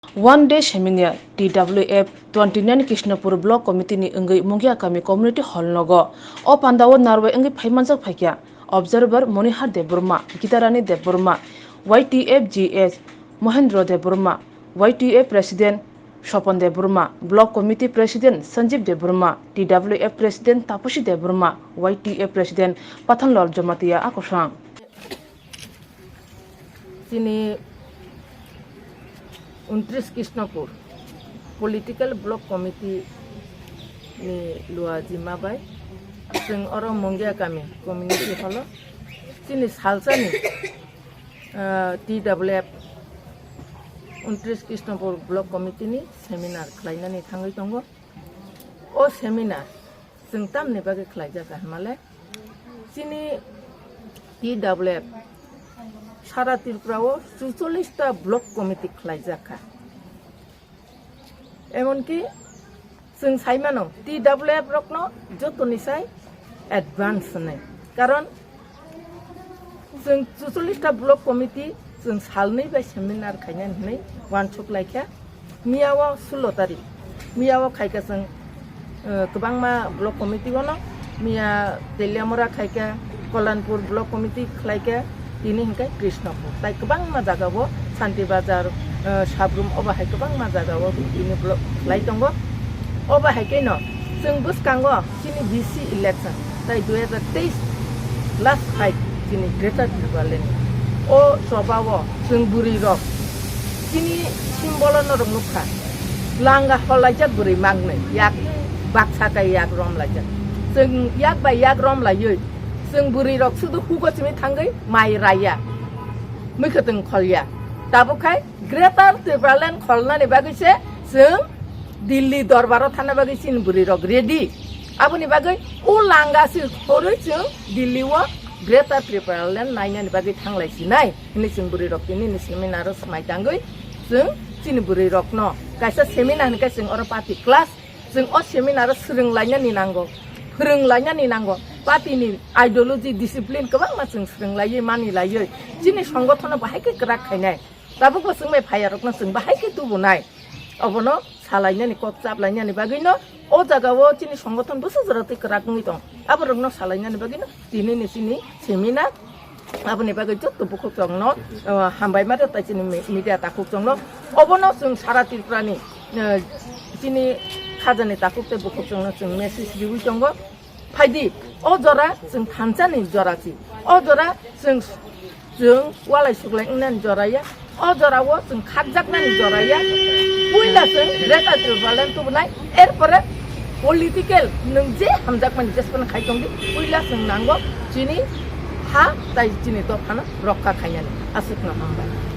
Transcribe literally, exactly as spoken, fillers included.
One day seminar T W F twenty nine Krishnapur Block Committee ni wngwi Mungia Kami Community Hall nogo. O pandao narwai wngwi phaimanjak phaikha Observer Monihar Debbarma, Gitarani Debbarma, Y T F G S Mohendro Debbarma, Y T F President Sopon Debbarma, Block Committee President Sanjeev Debbarma, T W F President Taposi Debbarma, Y T F President Pathanlal Jamatia akwsang. Chini untris Krishnapur Political Block Committee ni lua jima bai chwng oro Mungia Kami Community Hall o chini salsani, ah, T W F untris Krishnapur Block Committee ni seminar khlainani thangwi tongo. O seminar chwng tamni bagwi khlaijak kha hwnmale, chini T W F sara Tripura o chuchollis ta block committee khlaijak kha. Emonki chwng sai mano T W F rokno jotoni sai advance hwnwi. Karon chwng chuchollis ta block committee chwng salnwi bai seminar khainani hwnwi uansuk laikha. Miya o sulo tarik, miya o khaikha chwng, eh, kwbangma block committee bono, miya Teliamura khaikha, Kolanpur block committee khlaikha, tini hinkhe Krishnapur. Tai kwbangma jaga o Santi Bazar, eh, Sabrum, obo hai kwbangma jaga o tini block khlai tongo. Obo hai khe no chwng bwskango chini V C election tai dui hajar teis last fight chini Greater Tipraland o choba o chwng bwrwi rok chini symbol no rok nukha, langa holaijak bwrwi magnwi yak baksa kai yak rom laijak. Chwng yak bai yak rom laiwi chwng bwrwi rok sudu hugo simi thangwi mai raiya, mwkhwtwng kholya. Tabuk khai Greater Tipraland kholnani bagwi se chwng Delhi dorbar o thangna bagwi chini bwrwi rok ready. Aboni bagwi o langa se horwi chwng Delhi o Greater Tipraland nainani bagwi thanglai sinai hwnwi chwng bwrwi rok tini ni seminar o swmai tangwi chwng chini bwrwi rokno kaisa seminar hwnwi khe chwng oro party class chwng o seminar o swrwng lainani nango, phwrwng lainani nango, party ni ideology, discipline kwbangma chwng swrwng laiwi mani laiwi chini songothono bahai khe kwrak khainai. Tabukbo chwng bai phaiya rokno chwng bahai khe tubunai. Obono salainani kok chaplainani bagwino o jaga o chini songothon bwswk jora twi kwrak wngwi tong. Aborokno salainani bagwino tini ni chini seminar. Aboni bagwi joto bukhuk chongno, uh, hambai ma rw tai chini me-, media takhuk chongno. Obono chwng sara Tripura ni, uh, chini khajani takhuk tei bukhuk chongno chwng message riwi tongo. Phaidi, o jora chwng thansani jora si. O jora chwng, chwng walai suklai wngnani jora ya. O jora o chwng khakjaknani jora ya. Puila chwng Greater Tipraland tubunai, erpore political nwng je hamjakmani jesphano khai tongdi, puila chwng nango chini ha tai chini dophano rokha khainani. Aswkno hambai.